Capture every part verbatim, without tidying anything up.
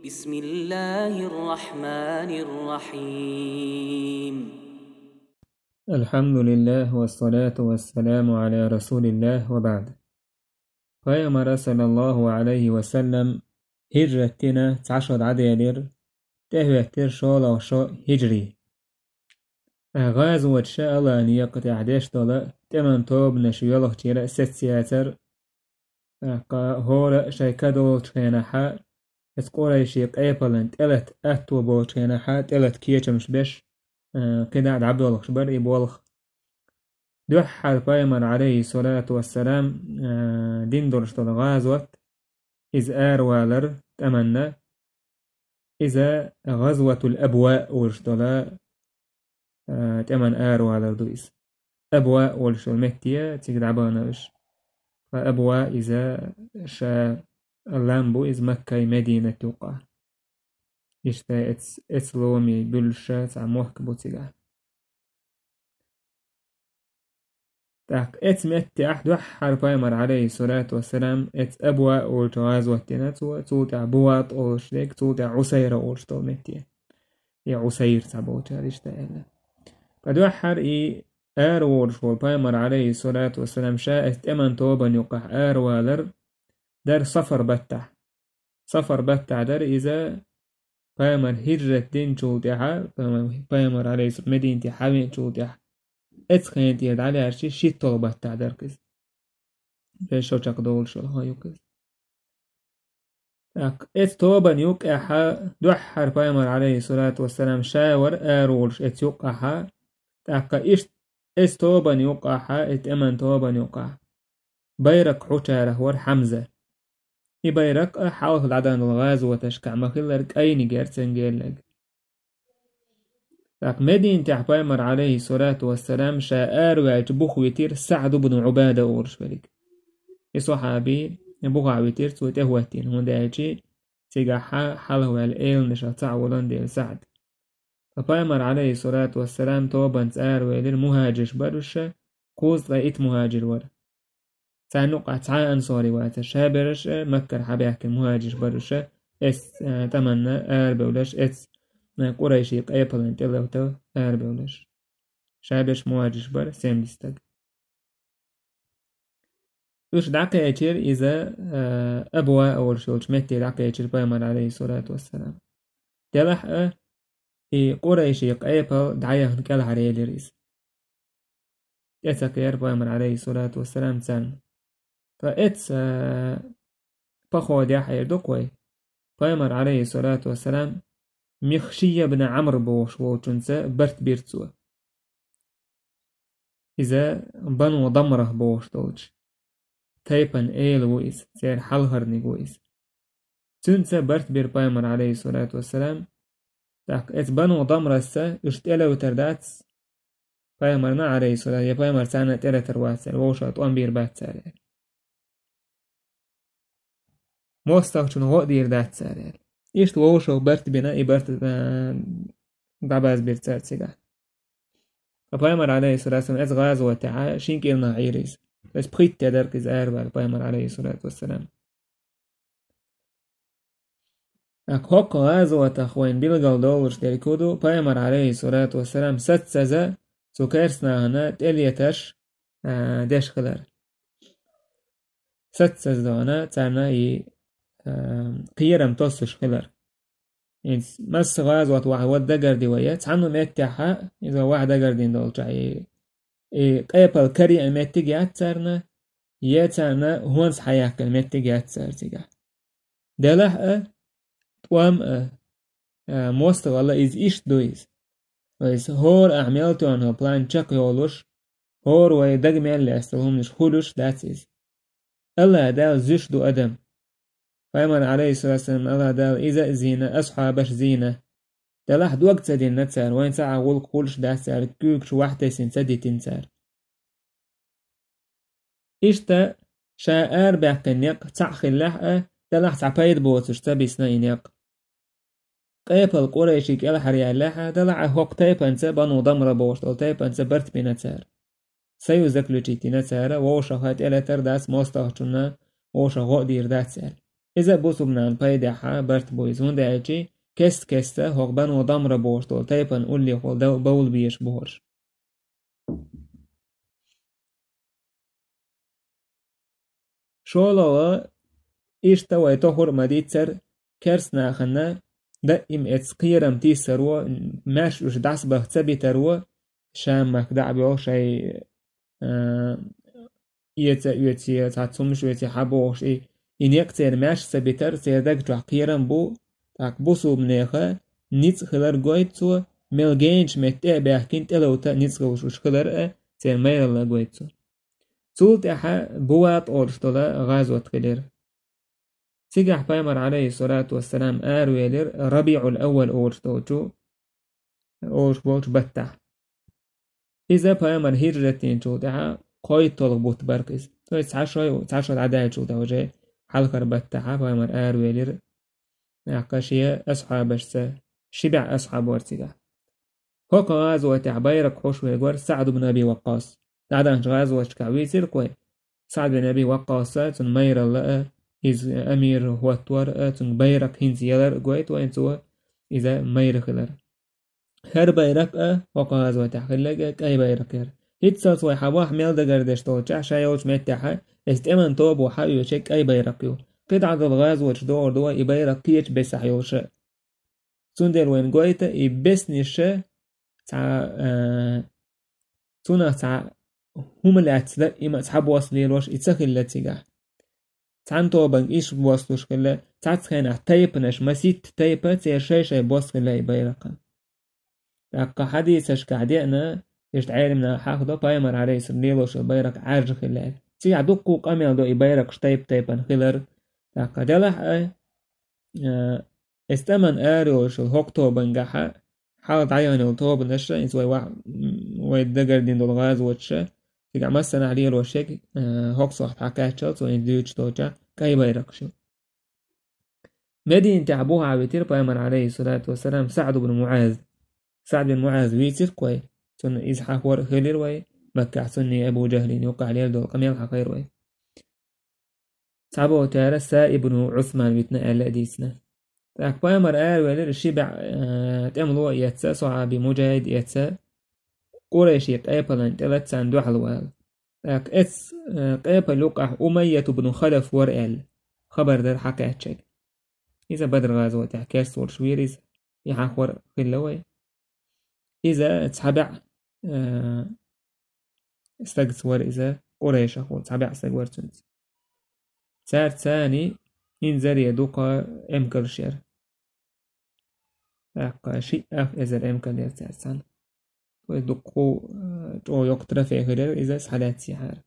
بسم الله الرحمن الرحيم. الحمد لله والصلاة والسلام على رسول الله وبعد. Пайхамар, саллаллаху алейхи ва саллам, хӀижрат дина цхьа шо дӀаделира, тӀехӀоьттира шолгӀа шо хӀижри. ГӀазоташ Аллахьан некъа тӀехь деш долу тӀеман тобанаш йоьлхучуьра сецна яцара, тӀаккха хӀора а шайн ка долчу хенахьа, эца къурайшийн къепалан тӀелата аьтто болчу хенахьа, тӀелата кечамаш беш, а, кхидӀа а дӀабоьлхуш бара и болх. Дуьххьара пайхамар, алейхи салату вассалам, а, дина долуш долу гӀазот, иза аравалар тӀаманна, иза ГӀазватул Абва олуш долу, а, тӀеман аравалар ду иза. Абва олуш йолу метте цига дӀабахана уьш. Ткъа Абва иза ша лам бу, иза Маккай Мединат юккъехь. Иштта эц-, эцломе буьллуш цхьа мохк бу цигахь. ТӀаккха эца меттехь дуьххьара пайхамар, алейхи салату вассалам, эца Абва олучу гӀазот дина цо, цул тӀаьхьа Буват олуш дерг, цул тӀаьхьа Ӏусайра олуш долу метте. Я Ӏусайр цхьаболчара иштта аьлла. Ткъа дуьххьара и араволуш волу пайхамар, алейхи салату вассалам, ша эца тӀеман тобанна юккъехь аравалар дара Сафар баттахь. Сафар баттахь дара иза, пайхамар хӀижрат динчул тӀаьхьа, пайхамар, пайхамар, алейхи салам, Мединате хьавеъначул тӀаьхьа, эца хенан тӀера дӀалаьржича шийтталгӀа баттахь дара иза. Шо чекхдолуш йолу хан ю иза. ТӀаккха эца тобанна юккъехьа дуьххьара пайхамар, алейхи салату вассалам, ша вара араволуш эца юккъехьа, тӀаккха иштта эца тобанна юккъехьа, эца тӀеман тобанна юккъехьа байракх хьучарах вара Хьамза. И байракх а хьалха дӀадахана долу гӀазоташкахь ма-хиллара кӀайниг яра цуьнан гелларг. ТӀаккха Мединатехь пайхамар, алейхи салату вассалам, ша араваьлча бух витира СаӀд ибн Ӏубада олуш верг. И сахьаби бухахь витира цо тӀехӀоьттина, хӀунда аьлча цигахь хьалхаваьлла эланашах цхьаъ волан дела СаӀд. Ткъа пайхамар, алейхи салату вассалам, тобанца аравелира, мухӀажирш бара уьш, кхузткъе итт мухӀажир вара. Царна юккъехь цхьа а ансори вацара, ша берш а, Маккара хьабаьхкина мухӀажирш бара уьш, эс, а, тӀаманна арабевлларш, эц, а, къурайшийн къепалан тӀелата арабевлларш. Ша берш мухӀажирш бара, семьдесят стаг. Уьш дӀакхечира иза, а, Абва олуш йолчу метте дӀакхечира пайхамар, алейхи салату вассалам. Делахь а, и къурайшийн къепал дӀаяхна кӀелхьарейлира иза. ТӀе ца кхера пайхамар, алейхи салату вассалам, царна. Ткъа эца, а, походехь эр ду-кх вай. Пайхамар, алейхи салату вассалам, Михшия бин Ӏамр бохуш волчунца барт бира цо. Иза Бану Дамрах бохуш долчу тайпан эла ву иза, церан хьалхарниг ву иза. Цуьнца барт бира пайхамар, алейхи салату вассалам. ТӀаккха эца Бану Дамрасца уьш тӀелевтар дац пайхамарна, алейхи салату, я пайхамар царна тӀелатар вац аьлла, вовшах тӀом бийр бац цара аьлла. МостагӀчунна гӀо а дийр дац цара аьлла. Иштта вовшах барт бина, и барт, а, дӀабазбира цара цигахь. Ткъа пайхамар, алейхи салату вассалам, эца гӀазотехь шин кӀирнах Ӏийра иза. Эца пхийтта де дара иза араваьлла пайхамар, алейхи салату вассалам. ТӀаккха хӀокху гӀазотах вайна билгал долуш дерг хӀун ду, пайхамар, алейхи салату вассалам, саццаза цу керстанашна тӀелетарш, а, деш хилар. Саццаза дона царна и, а, кхерам тоссуш хилар. Иза масса гӀазот вахь вада дагарди вай, я цхьанна меттехьа, иза вахь дагардина долчохь, и, и къепал кариъа меттиг яц царна, я царна хӀонс хьаяьккхина меттиг яц цара цигахь. Делахь а, тӀом а, а, мостагӀалла иза иштта ду иза. Вайса хӀора ахь мел тоьхна план чекхйолуш, хӀора вай дага мел лаьцна хӀуманаш хуьлуш дац иза. Аллах Дала зуьйш ду адам. Пайхамар, алейхи салату вассалам, Аллах Дала иза а зийна, асхьабаш зийна. Делахь дог ца дина цара, вайн цхьа а гӀуллакх хуьлуш дац аьлла, куьйгаш вахь тесина ца дитина цара. Иштта ша арабаьккхина некъ цхьаъ хиллехь а, делахь цхьа пайда боцуш ца бисна и некъ. Къепал къурайший кӀелхьаръяьллехь а, делахь а хӀокху тайпанца, Бану Дамра бохуш долу тайпанца барт бина цара. Союз заключить йина цара, вовшаха тӀелатар дац мостагӀчунна, вовшах гӀо а дийр дац аьлла. Иза бусулба нахана пайдехьа барт бу иза, хӀунда аьлча кест-кеста хӀокху Бану Дамра бохуш долу тайпана уллехула дов-, бовла безаш бу хӀорш. ШолгӀа, иштта вай тохур а ма-дийццара, керста нахана даим эцу кхерам тийсаро, маьрша уьш дӀасабаха ца битаро, Шам-махка дӀа а боьлху шайн, а, эца а оьций, цхьацца хӀуманаш оьций хьан бохуш, и, и некъ церан маьрша ца битар, церан даг чохь кхерам бу, тӀаккха бусулбанеха ницкъ хилар гойту цо, мел генчу метта тӀе а баьхкина, тӀеловта а ницкъ луш уьш хилар а, церан майралла гойту цо. Цул тӀаьхьа Буват олуш долу гӀазот хилира. Цигахь пайхамар, алейхиссалату вассалам, аравелира РабиӀул-Аввал олуш долчу, олуш болчу баттахь. Иза пайхамар хӀижрат динчул тӀаьхьа кхойтталгӀа бутт бара иза. То есть цхьа шо, цхьа шо дӀадаьллачул тӀаьхьа уже хьалхара баттахь пайхамар аравелира. ТӀаккха шен асхьабашца, ши бӀе асхьаб вара цигахь. ХӀокху гӀазотехь байракх хьош вегора СаӀд ибн Аби Ваккъас. ДӀадаханчу гӀазоташкахь вийцира-кх вай СаӀд бин Аби Ваккъаса, цунна майралла а, иза амир хӀоттор а, цунна байракх хӀинца ялар а гойту вайна цо, иза майра хилар. ХӀара байракх а хӀокху гӀазотехь хилларг а кӀай байракх яра. ХӀинццалц вай хьан ваха мел дагардеш долчохь, ша йолчу меттехь а, эс тӀеман тобо хьан оьшург кӀай байракх ю. КхидӀа долу гӀазоташ догӀур ду вай и байракх кхечу бесахь йолуш а. Цундела вайна гойту и беснаш а цхьа, а, цунах цхьа хӀума лаьцна, и ма цхьа бос лелош и ца хилла цигахь. Цхьана тобанга иш бос луш хилла, цхьацца хенахь тайпанаш, маситта тайпа, церан шай-шай бос хилла и байракхан. ТӀаккха хьадисашкахь деана, иштта Ӏеламнаха хьахадо, пайхамар, алейхиссалам, лелош йолу байракх Ӏаьржа хилла аьлла. Цигахь дуккха а къамел до и байракхаш тайп-тайпана хилар. ТӀаккха делахь а, а, эс тӀаман ара йолуш йолу хӀокху тобангахьа, хьала дӀаяхна йолу тобанаша, иза вай ваха-, м, вай дагардина долу гӀазоташа, цигахь массанахь лелош ерг, а, хӀокху сохьта хьакхаччалц вайна дуьйцуш долчохь кӀай байракхаш ю. Мединатехь бухахь витира пайхамар, алейхиссалату вассалам, СаӀд ибн МуӀаз. СаӀд бин МуӀаз вийцира-кх вай, цунна иза хьахор а хилира вай, Маккахь цунний Абу Жахлин юккъахь лелла долу къамел хьахийра вай. Цхьаболчара Са ибн Ӏусман витина аьлла а дийцина. ТӀаккха пайхамар аравелира ши бӀе, э, тӀемало а эцна, сахьаби мужахӀид а эцна, къурайшийн къепалан тӀелаца царна дуьхьал вала. ТӀаккха эцу, э, къепал юккъахь Умайят ибн Халаф вара аьлла, хабар дара хьакхаьчнарг. Иза Бадр гӀазотехь керста волуш вийра иза, и хьахор а хилла вай. Иза цхьа бӀе, э, стагца вара иза, къурайшах волу цхьа бӀе стаг вара цуьнца. Цаьрца царний инзаре дукха эмкалш яра. ТӀаккха шиъ ах эзар эмкал яра цаьрца цхьаьна. Вай дуккха, э, чӀогӀа йоккха трофей хир яра иза, схьалаьццехьара.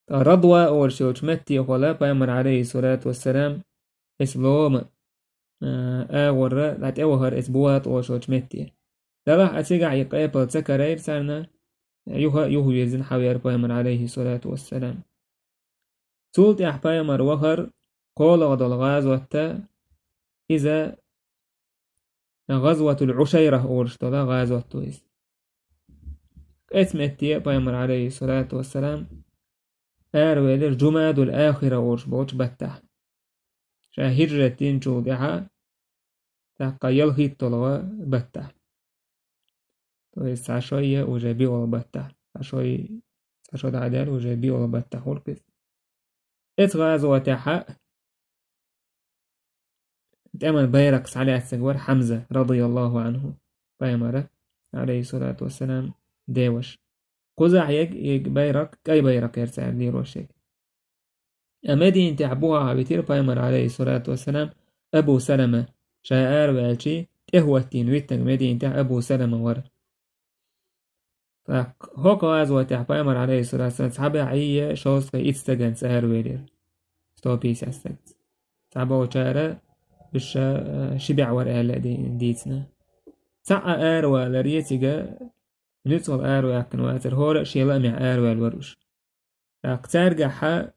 Ткъа Радва олуш йолчу меттехула пайхамар, алейхиссалату вассалам, эс лома, а, агӀорра дӀатӀевахара эс Буват олуш йолчу метте. Делахь а цигахь и къепал ца карийра царна, юха а юхавирзина хьавеара пайхамар, алейхиссалату вассалам. Цул тӀаьхьа пайхамар вахара кхоалгӀа долу гӀазотта, иза ГӀазватул Ӏушайрах олуш долу гӀазот ду иза. Кхечу метте пайхамар, алейхиссалату вассалам, аравелира Жумадул Ахира олуш болчу баттахь. Ша хӀижрат динчул тӀаьхьа, тӀаккха ялхитталгӀа баттахь. То есть цхьа шо я уже биъолгӀа баттахь. Цхьа шо, цхьа шо дӀадаьлла уже биъолгӀа баттахь хуьлу иза. Эцу гӀазотехьа тӀеман байракх схьалаьцнарг вара Хьамза, радияллаху анху, пайхамара, алейхиссалату вассалам, деваша. Кхузахь ерг, и байракх, кӀай байракх яра цара лелош ерг. Ткъа Мединатехь бухахь витира пайхамар, алейхиссалату вассалам, Абу Салама, ша араваьлча, тӀехӀоттийна витинарг Мединатехь Абу Салама вара. ТӀаккха хӀокху гӀазотехь пайхамар, алейхиссалату вассалам, цхьа бӀе шовзткъе итт стаганца аравелира. Сто пятьдесят стаганца. Цхьаболчара уьш, э, ши бӀе вара аьлла а ди-, дийцина. Цхьа а аравалар цига нуьцкъала араваьккхина вацара, хӀора а шен лаамехь араваьлла вара уьш. ТӀаккха цаьргахьа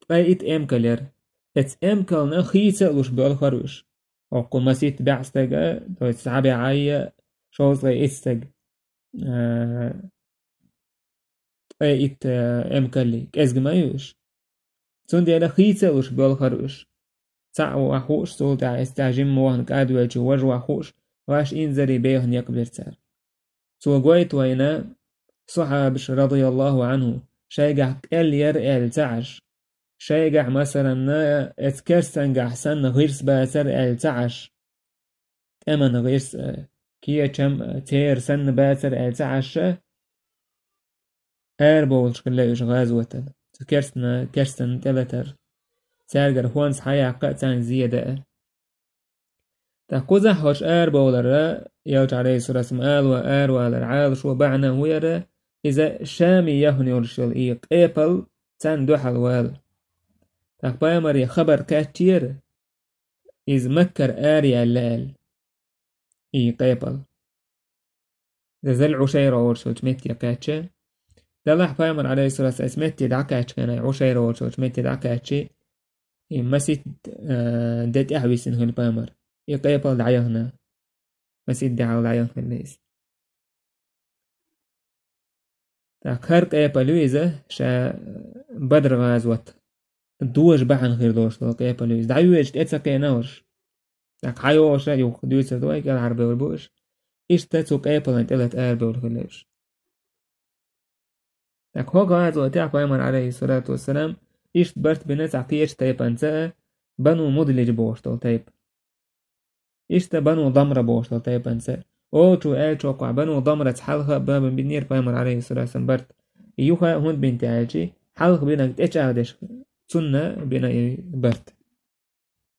ткъе итт эмкал яра. Эцу эмкална хийца а луш боьлхура уьш. ХӀокху маситта бӀе стага, то есть цхьа бӀе шовзткъе итт стаг, а, ткъе итт, а, эмкаллий, кӀезиг ма ю уьш. Цундела хийца а луш боьлхар уьш. Цхьаъ ваха хууш, цул тӀаьхьа эццахь жимма вахана кӀадвелча важа ваха хууш, ваш инзаре беха некъ бира цара. Цо гойту вайна, сахьабаш, радияллаху анху, шайгахь къел яр аьлла ца Ӏаш, шайгахь, масалан, эцу керстангахь санна гӀирс бацар аьлла ца Ӏаш, тӀеман гӀирс, э, кечам, э, церан санна бацар аьлла ца Ӏаш, арабовлуш хилла уьш гӀазотана, цу керстана, керстанна тӀелатар, цаьргара хӀонс хьаяккха а, царна зе дан а. ТӀаккха кхузахь хӀорш арабовлар, элча, алейхиссалату вассалам, ала аравалар Ӏалашо бахьана хӀун яра, иза Шаме яхана йолуш йолу и къепал царна дуьхьал вала. ТӀаккха пайхамаре хабар кхаьчнера, иза Маккара араяьлла аьлла, и къепал. Иза Зал Ӏушайра олуш йолчу метте кхаьчча, делахь пайхамар, алейхиссалату вассалам, метте дӀакхаьчча хенахь, Ӏушайра олуш йолчу метте дӀакхаьчча, и масит, а, де тӀехь висина хилла пайхамар. И къепал дӀаяхана. Масит дехьал дӀаяхана хилла иза. ТӀаккха хӀара къепал ю иза, ша Бадр гӀазот дожа бахьана хир долуш долу къепал ю иза. ДӀайоьжуш тӀе ца кхиъна хӀорш. ТӀаккха хьайогӀуш а юха дуьйцур ду вай, кӀелхьарбевр бу уьш. Иштта цу къепалан тӀелата арабевлла хилла уьш. ТӀаккха хӀокху гӀазотехь пайхамар, алейхиссалату вассалам, иштта барт бина цхьа кхечу тайпанца а, Бану Мудлиж бохуш долу тайпа. Иштта Бану Дамра бохуш долу тайпанца а. Олучу аьллачохь Бану Дамраца хьалха а бан-, бинера пайхамар, алейхиссалату вассалам, барт. И юха а хӀунда бина те аьлчи, хьалха бинарг тӀечӀагӀдеш, цунна бина и барт.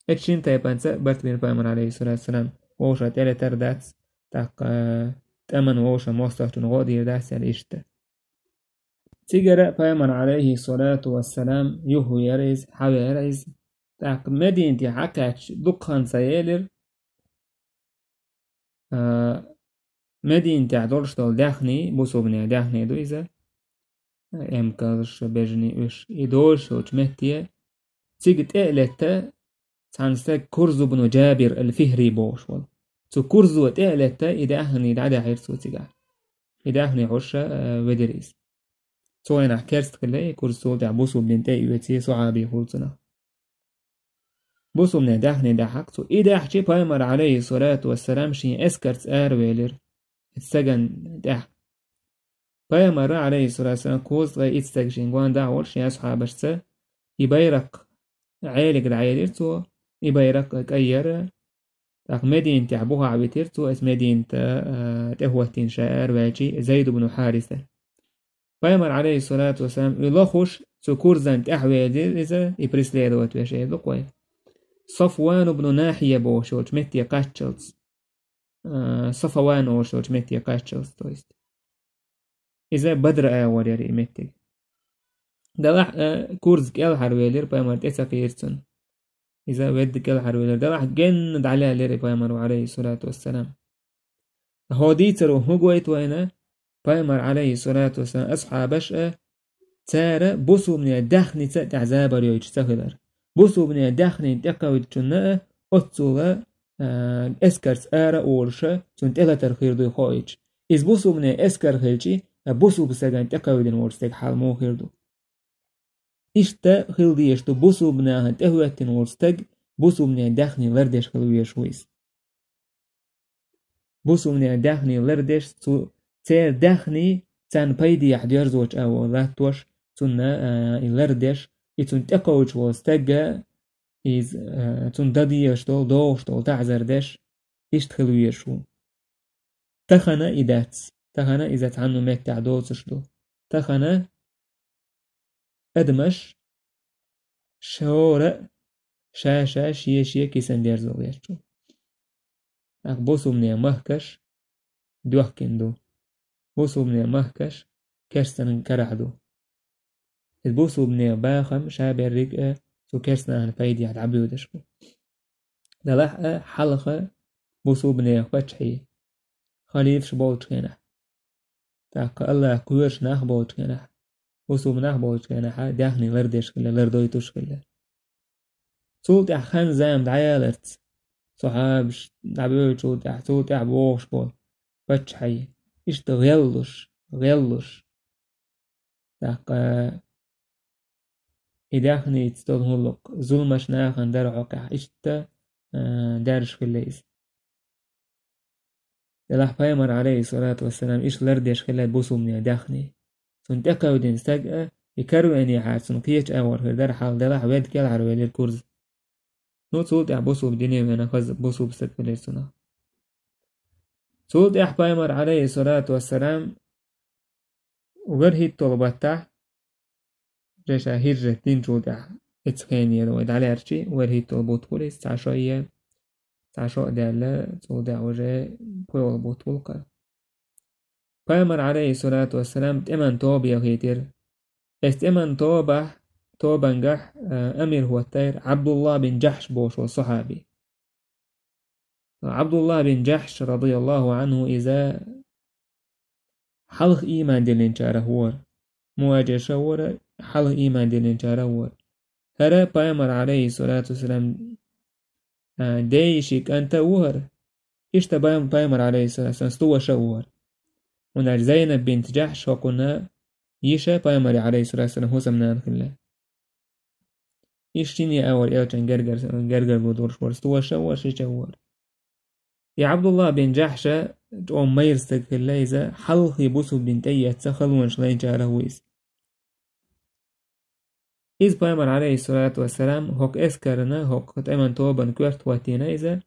Эцу шина тайпанца а барт бина пайхамар, алейхиссалату вассалам, вовшах тӀелатар дац, тӀаккха тӀеман вовшах мостагӀчунна гӀо а дийр дац аьлла иштта. Цигара пайхамар, алейхиссалату вассалам, юхавеара иза, хьавеара иза. ТӀаккха Мединате хьакхаьчча дукха хан ца елира, а, Мединатехь долуш долу даьхний, бусулбанийн даьхний ду иза, эмкалш, бежаний уьш, и долуш йолчу метте, цига тӀе а летта, цхьана стаг Курзу бну Джабир ал-Фихри бохуш волу. Цу Курзо тӀе а летта, и даьхний дӀадаьхьира цо цигахь. И даьхний хьуша, а, ведира иза. Цу хенахь керста хилла и Курзо, цул тӀаьхьа бусулбанийн тӀе а оьций, сахьаби хуьлу цунах. Бусулбанийн даьхний даьхьира цо. И даьхьчи пайхамар, алейхиссалату вассалам, шен эскарца аравелира. Оцу стагана тӀехь. Пайхамар, алейхиссалату вассалам, кхузткъе итт стаг шен гондахь а волуш, шен асхьабашца, и байракх Ӏелига дӀаелира цо, и байракх кӀай яра, тӀаккха Мединатехь бухахь витира цо, оцу Медината, а, тӀехӀоттийна ша араваьлчи Зайд ибн Хьариса. Пайхамар, алейхиссалату вассалам, и лохуш, цу Курзан тӀаьхьавелира иза, и преследовать веш эр ду-кх вай. Сафван ибн Нахьия бохуш йолчу метте кхаччалц. А, Сафаван олуш йолчу метте кхаччалц, то есть. Иза Бадр агӀор яра и меттиг. Делахь а Курз кӀелхьарвелира, пайхамар тӀе ца кхийра цунна. Иза ведда кӀелхьарвелира. Делахь генна дӀалаьллира и пайхамар, алейхиссалату вассалам. ХӀокху дийцаро хӀун гойту вайна? Пайхамар, алейхиссалату вассалам, асхьабаш а, цара бусулбанийн даьхница а тӀехь забар йойтуш ца хилар. Бусулбанийн даьхнина тӀекхевдачунна а оццула, а, эскарца ара а олуша, цунна тӀелатар хир дуй хоуьйтуш. Иза бусулбанийн эскар хилчи, а бусулба стагана тӀекхевдина волчу стеган хьал муха хир ду? Иштта хила дезаш ду, бусулба нахана тӀехӀоьттина волу стаг бусулбанийн даьхни лардеш хила везаш ву иза. Бусулбанийн даьхни лардеш, цу, церан даьхни царна пайдехь доьрзочу агӀор латтош, цунна, а, и лардеш, и цунна тӀекховдуш волу стагга, иза, а, цунна дан дезаш долу, догӀуш долу таӀзар деш, иштта хила везаш ву. Тахана и дац. Тахана иза цхьанна меттехь доцуш ду. Тахана адамаш шора а ша-ша, шен-шен кисана дерзо гӀерташ ву. ТӀаккха бусулбанийн махкаш доьхкина ду. Бусулбанийн махкаш керстанан карахь ду. Иза бусулбанийн бахам ша берриг а цу керстанахана пайдехь дӀабоьдуш бу. Делахь а хьалха бусулбанех паччахьий, халифаш болчу хенахь, тӀаккха АллахӀ кхоьруш нах болчу хенахь, бусулба нах болчу хенахь а даьхни лардеш хилла, лардойтуш хилла. Цул тӀаьхьа хан-зама дӀаяларца, сахьабаш дӀабевллачул тӀаьхьа, цул тӀаьхьа богӀуш болу паччахьий, иштта гӀеллуш, гӀеллуш. ТӀаккха и даьхница долу гӀуллакх, зуламаш нахана дара хьокъехь, иштта, а, даьржаш хилла иза. Делахь пайхамар, Ӏалайхиссалату вассалам, иштта лардеш хилла бусулбанийн даьхни. Цунна тӀекхевдина стаг а, и каравенехьара цунна кхечу агӀор хир дара хьал, делахь ведда кӀелхьарвелира курза. Ну, цул тӀаьхьа бусулба дине вена хаза бусулба стаг хилира цунах. Цул тӀаьхьа пайхамар, Ӏалайхиссалату вассалам, ворхӀитталгӀа баттахь, же ша хӀижрат динчул тӀаьхьа, эцу хенера вай дӀалаьрчи, ворхӀитталгӀа бутт хуьлу иза, цхьа шо е, цхьа шо а даьлла, цул тӀаьхьа уже пхоьалгӀа бутт хуьлу-кх. Пайхамар, Ӏалайхиссалату вассалам, тӀеман тоба яхийтира. Эс тӀеман тобахь, тобангахь, а, амир хӀоттайра Ӏабдуллахь бин Джахьш бохуш волу сахьаби. Ӏабдуллахь бин Джахьш, радияллаху Ӏанху, иза хьалха ийман диллинчарах вора. Мухьажирша вора, хьалха ийман диллинчарах вора. ХӀара пайхамар, Ӏалайхиссалату вассалам, а, ден йишин кӀант а ву хӀара. Иштта пай-, пайхамар, Ӏалайхиссалату вассалам, сту ваша а ву хӀара. ХӀунда аьлча Зайнаб бинт Джахьш хӀокхуьнан йиша пайхамаран, Ӏалайхиссалату вассалам, хӀусамнана хилла. Иштта шина а вара элчан гергар-, гергарло долуш вара, сту ваша а вара, шича а вара. И Ӏабдуллахь бин Джахьша чӀогӀа майра стаг хилла иза, хьалххе бусулба дин тӀеэцна халонаш лайначарах ву иза. Иза пайхамар, Ӏалайхиссалату вассалам, хӀокху эскарна, хӀокху тӀеман тобанна коьрта хӀоттийна иза.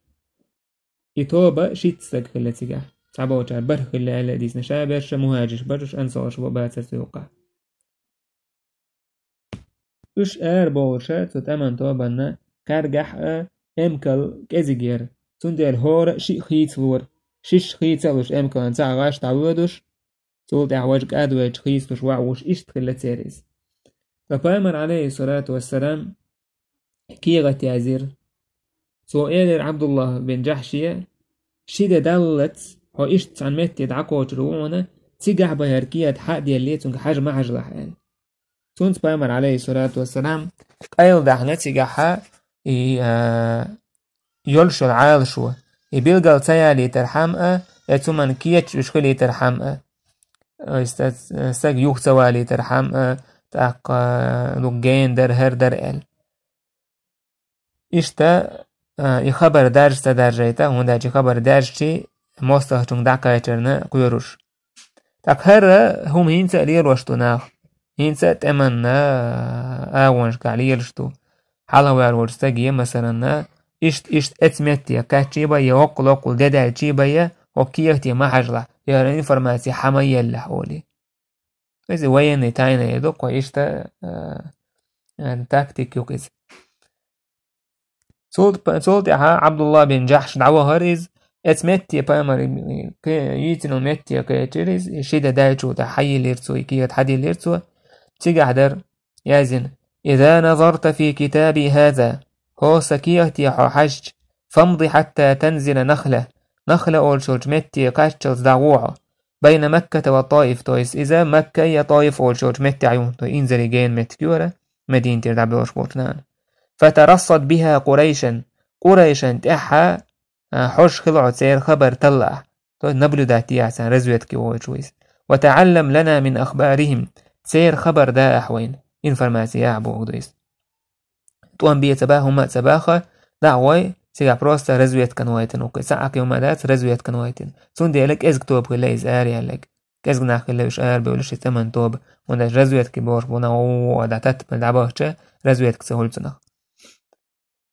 И тоба шийтта стаг хилла цигахь. Цхьаболчара бархӀ хилла аьлла а дийцина, ша берш мухьажирш бара, уьш ансарш бу-, бацара цу юккъехь. Уьш арабовлуша цу тӀеман тобанна кхаьргахь а эмкал кӀезиг яра. Цундела хӀора а шиъ хийцалора. Шишша хийца а луш эмкалан цхьаъ гӀаш дӀавоьдуш, цул тӀаьхьа важа кӀадвелча хийцалуш ваьӀуш, иштта хилла церан иза. Ткъа пайхамар, Ӏалайхиссалату вассалам, кехат язйира. Цо элира Ӏабдуллахь бин Джахьше: «Ши де даллалц, хьо иштта цхьана метте дӀакхочур ву хьуна, цигахь бан хӀара кехат хьа а деллий, цуьнга хьажа ма хьажалахь», — аьлла. Цунца пайхамар, Ӏалайхиссалату вассалам, къайладаьхна цигахьа и, а, йолуш йолу Ӏалашо, и билгал ца ялийтархьама а, я цу ман кечаш уьш хилийтархьама а, ста-, стаг юха ца валийтархьама а, тӀаккха, а, дукха гена дара, хӀара дара аьлла. Иштта, а, и хабар даржа ца даржайта, хӀунда аьлча и хабар даьржичи, мостагӀчуьнга дӀакхачарна кхоьруш. ТӀаккха хӀара хӀума хӀинца а лелош ду нах. ХӀинца а тӀеман агӀонашкахь лелаш ду. Хьалхаваьр волчу стаге, масалан, иштта, иштта эцу метте кхаьччий бан я, воккхул-воккхул де даьлчий бан я, хӀокху кехате ма хьажалахь, я хӀара информаци хьа ма еллахь, олий. Иза военный тайна эр ду-кх вай, иштта, а, а, тактика ю-кх иза. Цул, цул тӀаьхьа Ӏабдуллахь бин Джахьш дӀавахара иза, эцу метте пайхамар кхе-, йийцина метте кхечира иза, и ши де даьллачул тӀаьхьа хьайиллира цо, и кехат хьадиллира цо, цигахь дара яздина: «إذا نظرت في كتابي هذا», хӀокху сан кехате хьо хьаьжча, «فامض حتى تنزل نخلة», Нахла олуш йолчу метте кхаччалц дӀагӀо хьо. «بين مكة والطائف», то есть иза Макка я ТӀаиф олуш йолчу меттехь ю, то есть инзаре гена меттиг ю хӀара, Мединатера дӀабоьлхуш болчу нахана. «فترصد بها قريشا», Къурайшан тӀаьхьа, а, хьожуш хила хьо, церан хабар таллахь. То есть наблюдать дехьа царна, разведке вохуьйтуш ву иза. «وتعلم لنا من أخبارهم», церан хабар да ахь вайна, информация яхь боху ду иза. ТӀом бен ца баха, хӀумма а ца баха, дӀа а гӀой, цигахь просто разведкана вайтина ву-кх иза. Цхьа а кхин хӀумма дац, разведкана вайтина. Цундела кӀезиг тоба хилла иза араяьлларг. КӀезиг нах хилла уьш арабевлла ши тӀеман тоба. ХӀунда аьлча разведка бохуш бу нах, ву-, ву-, ву-, дӀататтабелла дӀабахча, разведка ца хуьлу цунах.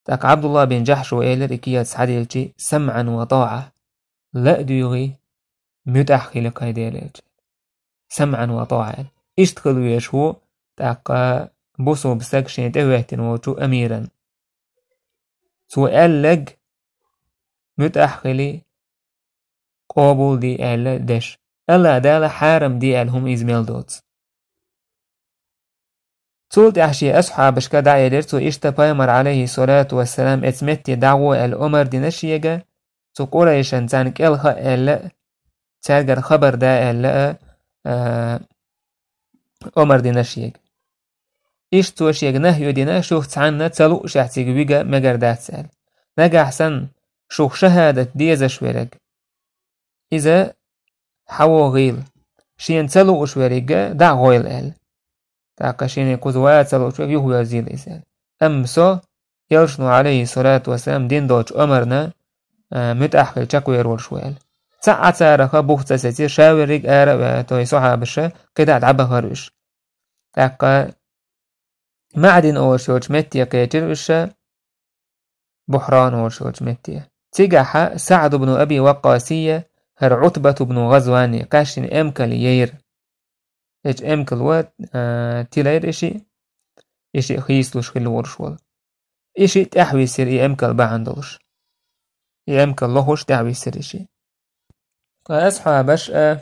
ТӀаккха Ӏабдуллахь бин Джахьшо элира и кехат схьадилличи: «سمعا وطاعة». Ла а дуьйгӀий, муьтӀахь хили кхайн Делан элча. «سمعا وطاعة», аьлла. Иштта хила везаш ву тӀаккха бусулба стаг шен тӀе а хӀоьттина волчу амиран. Цо аьлларг муьтӀахь хили, къобал де аьлла деш. АллахӀ Дала хьарам де аьлла хӀума иза мел доцу. Цул тӀаьхьа шен асхьабашка дӀаэлира цо, иштта пайхамар, Ӏалайхиссалату вассалам, эцу метте дӀагӀо аьлла омар дина шега, цу Къурайшан царна кӀелха а аьлла, цаьргара хабар да аьлла а, а, омар дина шега. Иштта цо шега нахью дина, шух цхьанна ца луушехь цига вига мегар дац аьлла. Нагахь санна шух шахӀадат дезаш верг, иза хьавогӀийла, шена ца лууш верг а дӀа а гӀойла аьлла. тӀаккха шена кхуза ваца лучу юхавоьзийла иза аьлла. Амма со, элчано, Ӏалайхи салату вассалам, дина долчу омарна, а, муьтӀахь хилла чекхвер волуш ву аьлла. Цхьа а цараха бух ца сецира, ша верриг ара а ваьлла, то есть сахьабаша кхидӀа дӀабахара уьш. ТӀаккха МаӀдин олуш йолчу метте кхечира уьш, Бухьран олуш йолчу метте. Цигахьа СаӀд ибн Аби Ваккъасия, хӀара Ӏутбат ибн ГӀазвани кхаьшшина эмкал яйра. Эчу эмкал ван, а, тилайра и шиъ, и шиъ хийцалуш хилла волуш волу. И шиъ тӀаьхьависсира и эмкал бахьана долуш. И эмкал лохуш тӀаьхьависсира и шиъ. Ткъа асхьабаш а,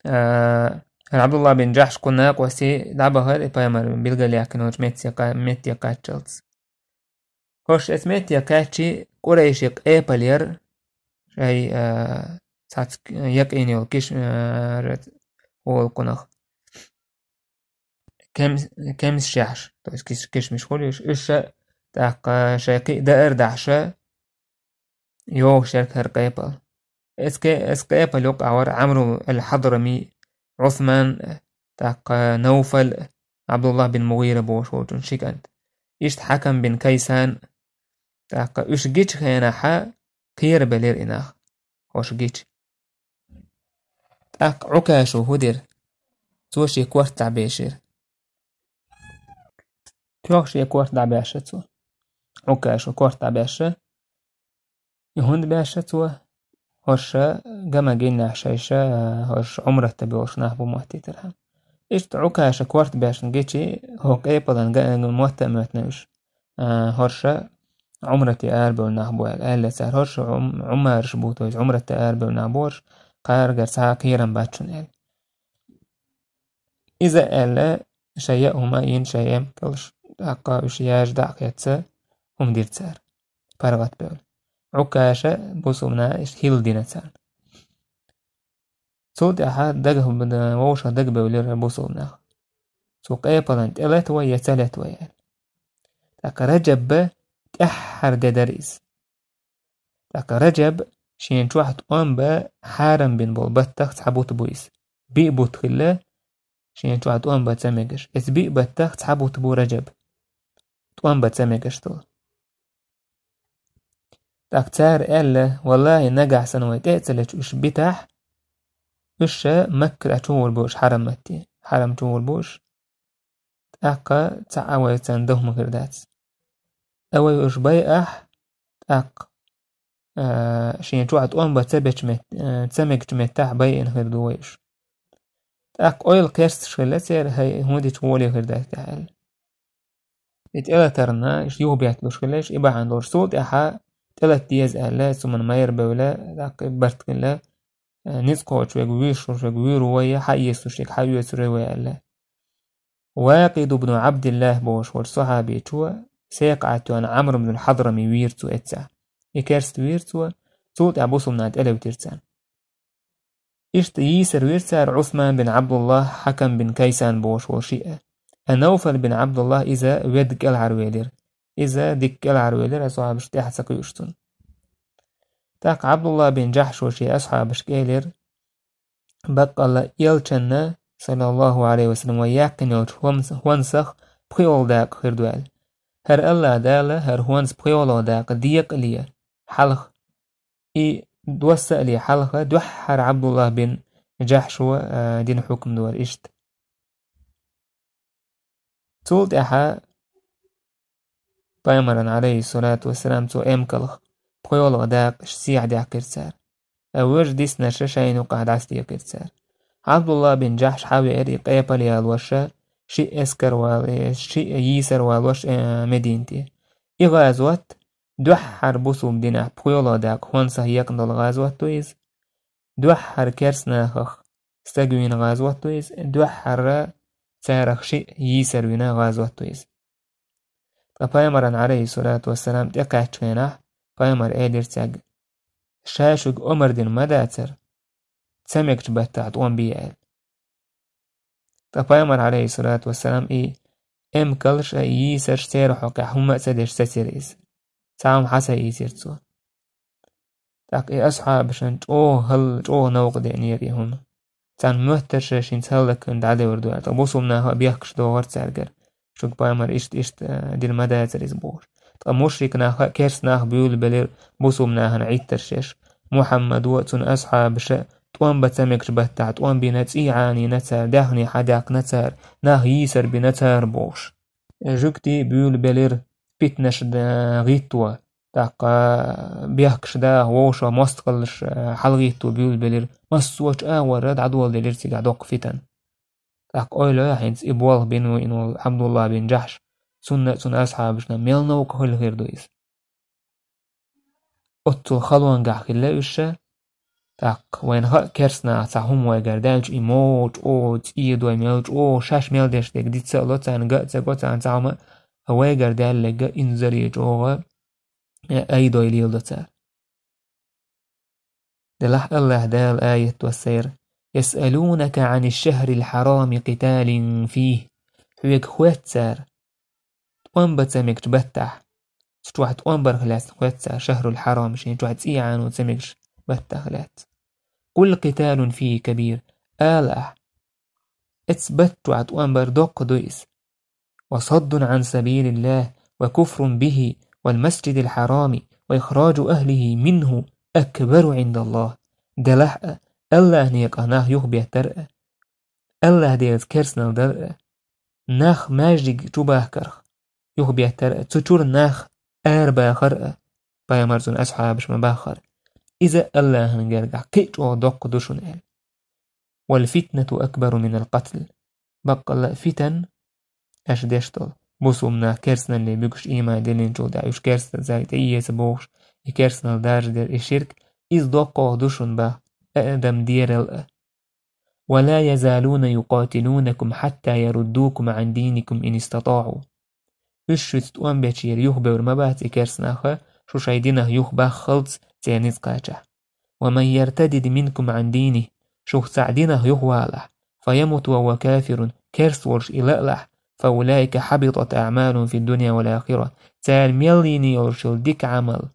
а, хӀара Ӏабдулла бин Джахьш кху накъостий дӀабахара и пайхамар билгалъяьккхина волчу метте кха-, метте кхаччалц. ХӀорш эцу метте кхаьччи, къурайши къепал яра, шай, а, цхьацца якъийна йолу киш-, а, гӀуллакхунах. Кемс-, кемсашехьаш, то есть киш-, кишмиш хуьлуш, уьш а тӀаккха шайн кхин а даар дахьаш, йогӀуш яра хӀара къепал. Эс ке-, эс къепал юкъахь вара Ӏамру ал-Хьадрами, Ӏусман, тӀаккха Навфал, Ӏабдулла бин МугӀира бохуш волчун ши кӀант. Иштта Хьакам бин Кайсан, тӀаккха уьш гича хенахьа кхерабелира и нах, хӀорш гича. ТӀаккха Ӏукаша хӀун дира? Цо шен корта дӀабешира. Тоьхна шен корта дӀабаьшша цо. Ӏукаша корта дӀабаьшша. И хӀунда баьшша цо? ХӀорш гама гиннехь шайша, хӀорш Ӏумрат тӀе болуш нах бу моттийтархьама. Иштта Ӏукаша корта баьшна гичи, хӀокху къепалан га-, мотта а моьттина уьш. А, хӀорш Ӏумрате арабевлла нах бу аьлла, аьлла цара, хӀорш Ӏум-, Ӏумараш бу, то есть Ӏумрате арабевлла нах бу хӀорш, кхаргара цхьа а кхерам бац шуна аьлла. Иза а аьлла, шайн яа хӀума а йина, шайн эмкалш, тӀаккха уьш яжа дӀа а хетта, хӀума дира цара, паргӀатбевлла. Ӏукаша бусулба нах иштта хӀилла дина царна. Цул тӀаьхьа дагахь б-, вовшах дагабевлира бусулба нах. Цу къепалан тӀелатавой я ца латавой аьлла. ТӀаккха Раджаб тӀаьххьара де дара иза. ТӀаккха Раджаб шена чохь тӀом бан хьарам бина болу баттах цхьа бутт бу иза. Биъ бутт хилла, шена чохь тӀом бан ца мегаш. Эцу биъ баттах цхьа бутт бу Раджаб. ТӀом бан ца мегаш долу. ТӀаккха цара аьлла: «Валлахьи, нагахь санна вай тӀе а ца лечу уьш битахь, уьш ша Макка тӀе чу гӀур бу уьш хьарам матте, хьарам чу гӀур бу уьш. ТӀаккха цхьа а вай царна дан хӀума хир дац. А вай уьш байахь, тӀаккха, а, шена чохь тӀом бан ца бечу мет-, а, ца мегачу меттахь байина хир ду вай уьш». ТӀаккха ойла кхерсташ хилла церан: «ХӀай, хӀун дича гӀоле хир дац тӀехь», – аьлла. И тӀелатарна, уьш юхабетталуш хилла, уьш и бахьана долуш. Цул тӀаьхьа тӀелата деза аьлла, цу ман майра бевлла, тӀаккха и барт хилла, а, ницкъ кхочуш верг, вуьйш верг вуьйр ву вай, хьаэцалуш верг хьаоьцур ву вай аьлла. Вакъид ибн Ӏабдиллах бохуш волчу сахьабичо секхаӀат йоьллина Ӏамр ибн Хьадрами вийра цо эццахь. И керста вийра цо, цул тӀаьхьа бусулба нах тӀелевтира царна. Иштта йийсар вира цара Ӏусман бин Ӏабдуллах, Хьакам бин Кайсан бохуш волу шиъ. А Навфал бин Ӏабдуллах иза ведда кӀелхьарвелира. Иза дика кӀелхьарвелира, асхьабаш тӀаьхьа ца кхуьуш цунна. ТӀаккха Ӏабдулла бин Джахьшо шен асхьабашка элира: «Баккъалла элчанна, саллаллаху Ӏалайхи ва саллам, вай яьккхина йолчу хӀонс-, хӀонсах пхоьалгӀа дакъа хир ду», – аьлла. «ХӀара Аллах Дала хӀара хӀонс пхоьалгӀа дакъа декъале хьалха, и доссале хьалха дуьххьара Ӏабдулла бин Джахьшо, а, дина хьукма дора иштта». Цул тӀаьхьа пайхамаран, Ӏалайхи салату вассалам, цо эмкалх пхоьалгӀа дакъа сехьа даьккхира цара. А вожа диснарша шайна юкъахь дӀасадекъира цара. Ӏабдулла бин Джахьш хьавеара и къепал ялоша, шиъ эскар вала-, шиъ йийсар валош, э, Мединате. И гӀазот дуьххьара бусулба динехь пхоьалгӀа дакъа хӀонсах екъна долу гӀазот ду иза. Дуьххьара керстанахах стаг вийна гӀазот ду иза, дуьххьара царах шиъ йийсар вина гӀазот ду иза. Ткъа пайхамаран, Ӏалайхи салату вассалам, тӀекхаьччу хенахь, пайхамар элира цаьрга: «Ша шуьга омар дина ма дацара, ца мегачу баттахь тӀом бе», – аьлла. Ткъа пайхамар, Ӏалайхи салату вассалам, и эмкалш а, и йийсарш церан хьокъехь хӀумма а ца деш сецира иза. Цхьа хӀума хьа ца ийцира цо. ТӀаккха и асхьабашна чӀогӀа хӀал-, чӀогӀа новкъа деанера и хӀума. царна моьттар шаьш хӀинца хӀаллакьхинна дӀадевр ду аьлла. Ткъа бусулба наха бехкаш догӀар цаьргара. Шуга пайхамар иштта, иштта, э, дина ма дацар иза бохуш. Ткъа мушрик наха, керста наха буьйлабелира бусулба нахана Ӏиттар шаьш. Мухьаммадо а, цун асхьабаша а тӀом бан ца мегаш баттахь тӀом бина, цӀий Ӏанийна цара, даьхни хьадаьккхина цара, нах йийсар бина цара бохуш. Жуьгтий буьйлабелира питнаш да-, гӀитто, тӀаккха бехкаш даха, вовшах мостагӀаллаш, э, хьалгӀитто буьйлабелира. Массо а агӀор дӀадоладелира цигахь доккха фитан. ТӀаккха ойла а хӀинца и болх бина ву, ина волу Ӏабдуллах бин Джахьш, цунна а, цун асхьабашна мел новкъа хила хир ду иза. Оццул халонгахь хилла уьш ша, тӀаккха вайна хаьа керста наха цхьа хӀума вайгара даьлча, и мел чӀогӀа цӀийдой, мел чӀогӀа шаьш мел деш дерг диц а ло царна, ган а ца го царна цхьа хӀума, а вайгара даьлларг а инзаре чӀогӀа, э, айдой леладо цара. Делахь АллахӀ Дала аят доссийра: «يسألونك عن الشهر الحرام قتال فيه». Хьоьга хоьтту цара тӀом бан ца мегачу баттахь. Цу чохь тӀом барх лаьцна хоьтту цара, шахьрул хьарам, шен чохь цӀий Ӏано ца мегаш баттах лаьцна. «قل قتال فيه كبير». Ала ахь: «Эцу батта чохь тӀом бар доккха ду иза». «وصد عن سبيل الله وكفر به والمسجد الحرام وإخراج أهله منه أكبر عند الله». Делахь а, АллахӀ некъах нах юхабеттар а, АллахӀ Делаца керстанал дар а, нах маьждиг чу бахкарх юхабеттар а, цу чуьра нах арабахар а, пайхамар цун асхьабаш ма баххара. Иза АллахӀан гергахь кхин а чӀогӀа доккха ду шуна аьлла. «والفتنة أكبر من القتل». Баккъалла а фитан, аша деш долу, бусулба нах керстаналле буьгуш, ийман диллинчул тӀаьхьа уьш керстан цаьрга тӀеэца бохуш, и керстанал даржадер, и ширк, иза доккхох ду шуна бах, адам дерал а. «ولا يزالون يقاتلونكم حتى يردوكم عن دينكم إن استطاعوا». Уьш шуьца тӀом бечера юхабевр ма бац и керста нах, шу шайн динах юхабаххалц церан ницкъ кхачахь. «ومن يرتدد منكم عن دينه», шух цхьаъ динах юхавалахь, «فيمت وهو كافر», керста волуш и лаалахь, «فأولئك حبطت أعمالهم في الدنيا والآخرة», цара мел йина йолуш йолу дика Ӏамал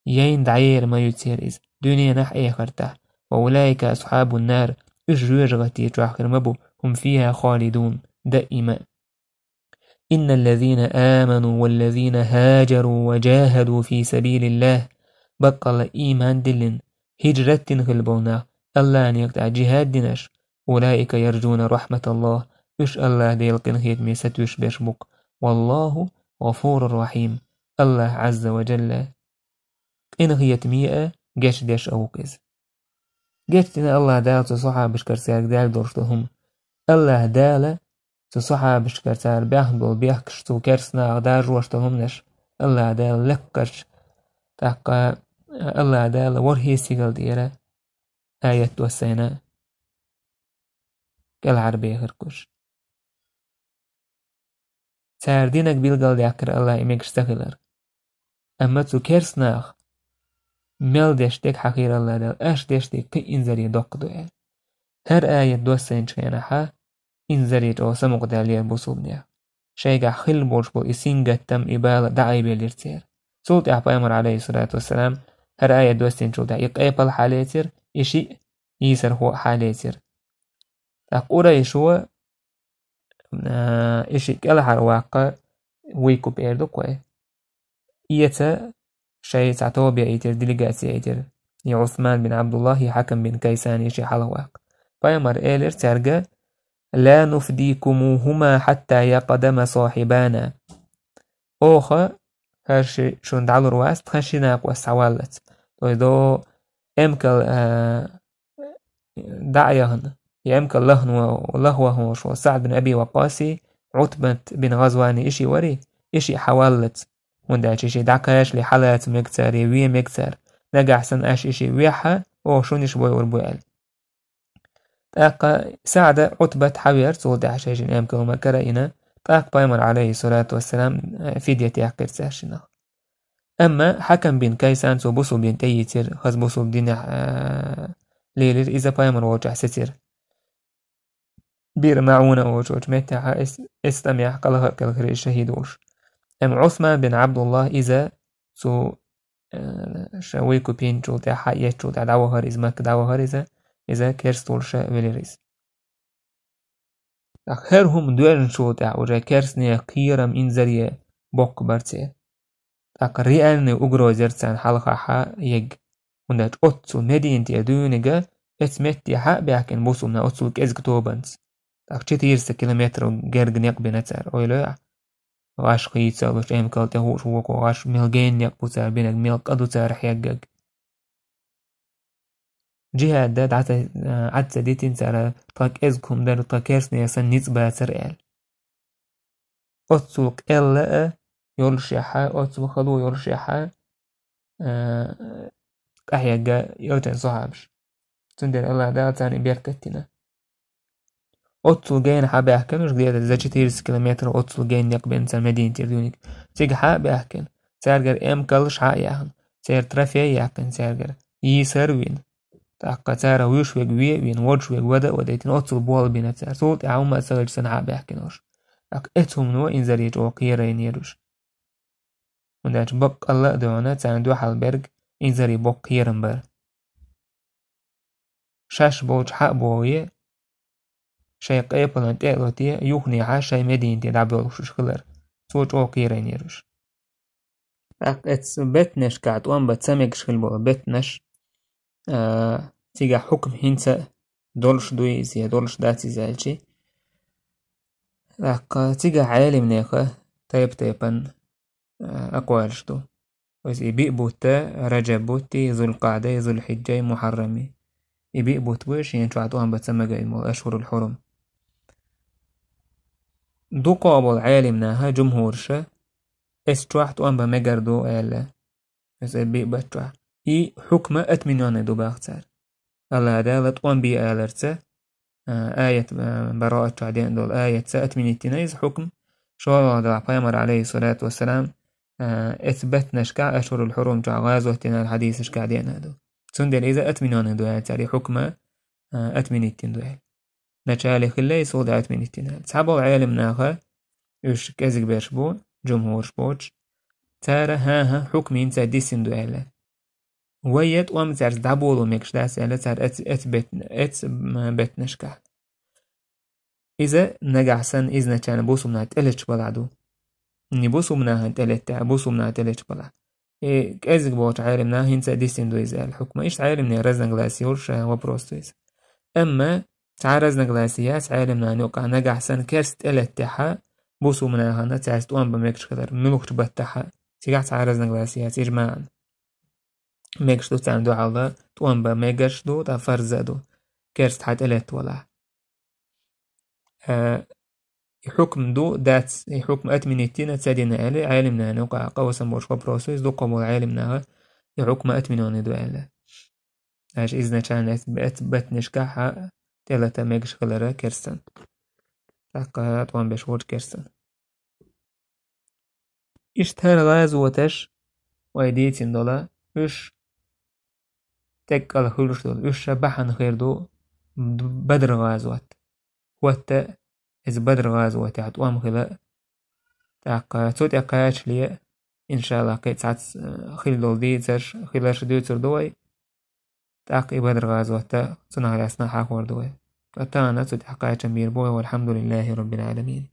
яйна дӀаер ма ю церан иза, дуьненахь а, эхартахь. «وأولئك أصحاب النار», уьш жоьжахатти чохь хир ма бу, «هم فيها خالدون», даима. «إن الذين آمنوا والذين هاجروا وجاهدوا في سبيل الله», баккъалла ийман диллина, хӀижрат дина хилла болу нах, АллахӀан некъа тӀехь джихӀад динарш, «أولئك يرجون رحمة الله», уьш АллахӀ Делан къинхетаме сатуьйсуш берш бу-кх. «والله غفور رحيم», АллахӀ Ӏазза ва Джалла къинхетаме а, гечдеш а ву-кх иза. Гечдина АллахӀ Дала цу сахьабашкара цаьрга даьлла долуш долу хӀума. АллахӀ Дала цу сахьабашкара цара баьхна болу бехкаш, цу керста наха даржош долу хӀуманаш АллахӀ Дала лаккхарчу, тӀаккха АллахӀ Дала ворхӀе стигала тӀера аят доссийна кӀелхьарбехира уьш. Цара динарг билгалдаьккхира АллахӀа и мегаш ца хилар. Амма цу керста наха мел деш дерг хьахийра АллахӀ Дала, аша деш дерг кхин а инзаре доккха ду аьлла. ХӀара аят доссийначу хенахьа инзаре чӀогӀа самукъадаьллера бусулбанех. Шайгахь хилла болуш болу и сингаттам, и бала дӀаайбелира церан. Цул тӀаьхьа пайхамар, Ӏалайхиссалату вассалам, хӀара аят доссийначул тӀаьхьа и къепал хьалецира, и шиъ йийсархо а хьалецира. ТӀаккха Къурайшо, а, и шиъ кӀелхьарваккха, выкуп эр ду-кх вай. Эца шайн цхьа тоба яийтира, делегаци яийтира. И Ӏусман бин Ӏабдуллах, и Хьакам бин Кайсан, и шиъ хьалхаваккха. Пайхамар элира цаьрга: «لا نفديكموهما حتى يقدم صاحبانا». Оха хӀара шиъ шуна дӀалур вац, тхан ши накъост схьаваллалц. То есть до эмкал, а, дӀа а яхана, и эмкал лахна, лахвахна волуш волу СаӀд бин Аби Ваккъаси, Ӏутбат бин ГӀазвани и шиъ вари, и шиъ хьаваллалц. ХӀунда аьлча и шиъ дӀакхачале хьалаца мега цара, вен мега цара. Нагахь санна аша и шиъ вехьа, оха шуна и шиъ бойур бу аьлла. ТӀаккха СаӀда, Ӏутбат хьавеара, цул тӀаьхьа шайшинна эмкал ма карийна, тӀаккха пайхамар, Ӏалайхиссалату вассалам, фидя теккхира цаьршиннах. Амма Хьакам бин Кайсан, цо бусулба дин тӀеийцира, хаза бусулба динехь, а, лелира, иза пайхамар волчохь сецира. Бир МаӀуна олучу меттехь, эс-, эс тӀамехь къаьлха а кӀелхира иза шахӀид волуш. Амма Ӏусман бин Ӏабдуллах, иза цу, э, ша выкуп йинчул тӀаьхьа, эцчул тӀаьхьа дӀавахара иза, Макка дӀавахара иза. иза керста волуш велира иза. ТӀаккха хӀара хӀума доьжначул тӀаьхьа уже керстанех кхерам, инзаре боккха бара церан. ТӀаккха реальный угроза яра царна хьалхахьа ерг. ХӀунда аьлча оццул Мединате дуьйниг, эцу метте хьа а баьхкина бусулба нах оццул кӀезиг тобанца. ТӀаккха четыреста километр герга некъ бина цара, ойла йо ахь. ГӀаш хийца а луш, эмкал тӀе хууш вокхо гӀаш, мел гена некъ бу цара бинарг, мел къа ду цара хьегнарг. Джихад а дӀа ца, а, Ӏад ца дитина цара, тхан кӀезиг хӀума дара, тхан керстанех санна ницкъ бацара аьлла. Оццул къелла а йолушехьа, оццул хало йолушехьа, а, къахьегна элчан сахьабаш. Цундела Аллах Дала царна и беркат дина. Оццул гена хьа баьхкина уж, где-то за четыреста километров оццул гена некъ бина царна Мединатера дуьйниг. Цига хьа а баьхкина, цаьргара эмкалш хьа а яьхна, церан трофей а яьккхина цаьргара, йийсар а вина. ТӀаккха цара вуьйш верг ве а вийна, водуш верг вада а вадийтина, оццул болх бина цара. Цул тӀаьхьа хӀумма а ца хилча санна хьа а баьхкина уж. ТӀаккха эцу хӀумано инзаре чӀогӀа кхерайнера уж. ХӀунда аьлча баккъалла а доьгӀна, царна дуьхьал берг инзаре боккха кхерам бара. Шаьш болчу хьа а богӀий, шайн къепалан тӀе а лотий, юханехьа шайн Мединате дӀабоьлхуш уж хилар. Цо чӀогӀа кхерайнера уж. ТӀаккха эцу беттанашкахь тӀом бан ца мегаш хилла болу беттанаш, а, цигахь хьукм хӀинца а долуш дуй иза я долуш дац иза аьлчи. ТӀаккха цигахь Ӏелимнеха тайп-тайпана, а, акъвалаш ду. Иза и биъ бутт, Раджаб бутти, Зулкъаъдай, Зулхьиджай, Мухьаррами. И биъ бутт бу шена чохь тӀом бан ца мегийна болу ашхурул хьурум. Дукха болу Ӏелимнаха, джумхураша, эс чохь тӀом бан мегар ду аьлла. Эс биъ бутт чохь. И хьукма отменённый ду баха цара. Аллах Дала тӀом бе аларца, а, аят, а, Бараат чохь деана долу аятца отменить дина иза хьукм. ШолгӀа делахь Пайхамар, алейхиссалату вассалам, а, эцу беттанашкахь, ашхурул хьурум чохь гӀазот дина аьлла хьадисашкахь деана ду. Цундела иза отменённый ду аьлла цара, и хьукма, а, отменить дина ду аьлла. Начале хилла и сугӀда отменить дина аьлла. Цхьаболу Ӏелимнаха, уьш кӀезиг берш бу, джумхураш боцуш, цара, хӀан-хӀа, хьукм хӀинца диссина ду аьлла. Вай я тӀом цаьрца дӀаболо мегаш дац аьлла, цара эц-, эц бет-, эц, м, беттанашкахь. Иза нагахь санна изначально бусулба нах тӀелеташ балахь ду. Не бусулба нахана тӀелетта, а бусулба нах тӀелеташ балахь. И кӀезиг болчу Ӏелимнаха хӀинца а диссина ду иза аьлла хьукма. Иштта Ӏелимнийн разногласие йолуш, а, вопрос ду иза. Амма цхьа разногласие яц Ӏелимнахана юкъахь, нагахь санна керста тӀелеттехьа, бусулба нахана цаьрца тӀом бан мегаш хилар, муьлхачу баттахьа. Цигахь цхьа разногласие яц, ижмаъан. Мегаш ду царна дуьхьал тӀом бан мегаш ду, ткъа фарз а ду, керста хьа тӀелетта валахь. Э, и хьукм ду, дац, и хьукм отменить дина, ца дина аьлла, Ӏелимнахана юкъахь къовсам болуш вопрос ду иза, дукха болу Ӏелимнаха и хьукма отменённый ду аьлла. Аша изначально эц-, эц-, беттанашкахь хьа тӀелата мегаш хилара керстан. ТӀаккха тӀом беш волчу керстан. Иштта хӀара гӀазоташ вай дийцина долу, уьш тӀеккъала хуьлуш долу, уьш ша бахьана хир ду Б-, Бадр гӀазот. ХӀотта иза Бадр гӀазотехь тӀом хила. ТӀаккха цу тӀе кхачале, иншаллах, кхин цхьацца, э, хила долу дийцарш, хиларш дуьйцур ду вай. ТӀаккха и Бадр гӀазот а цунах лаьцна хьахор ду вай. Ткъа тахана цу тӀехь кхачам бийр бу вай, валхьамдулиллахи роббил Ӏаламин.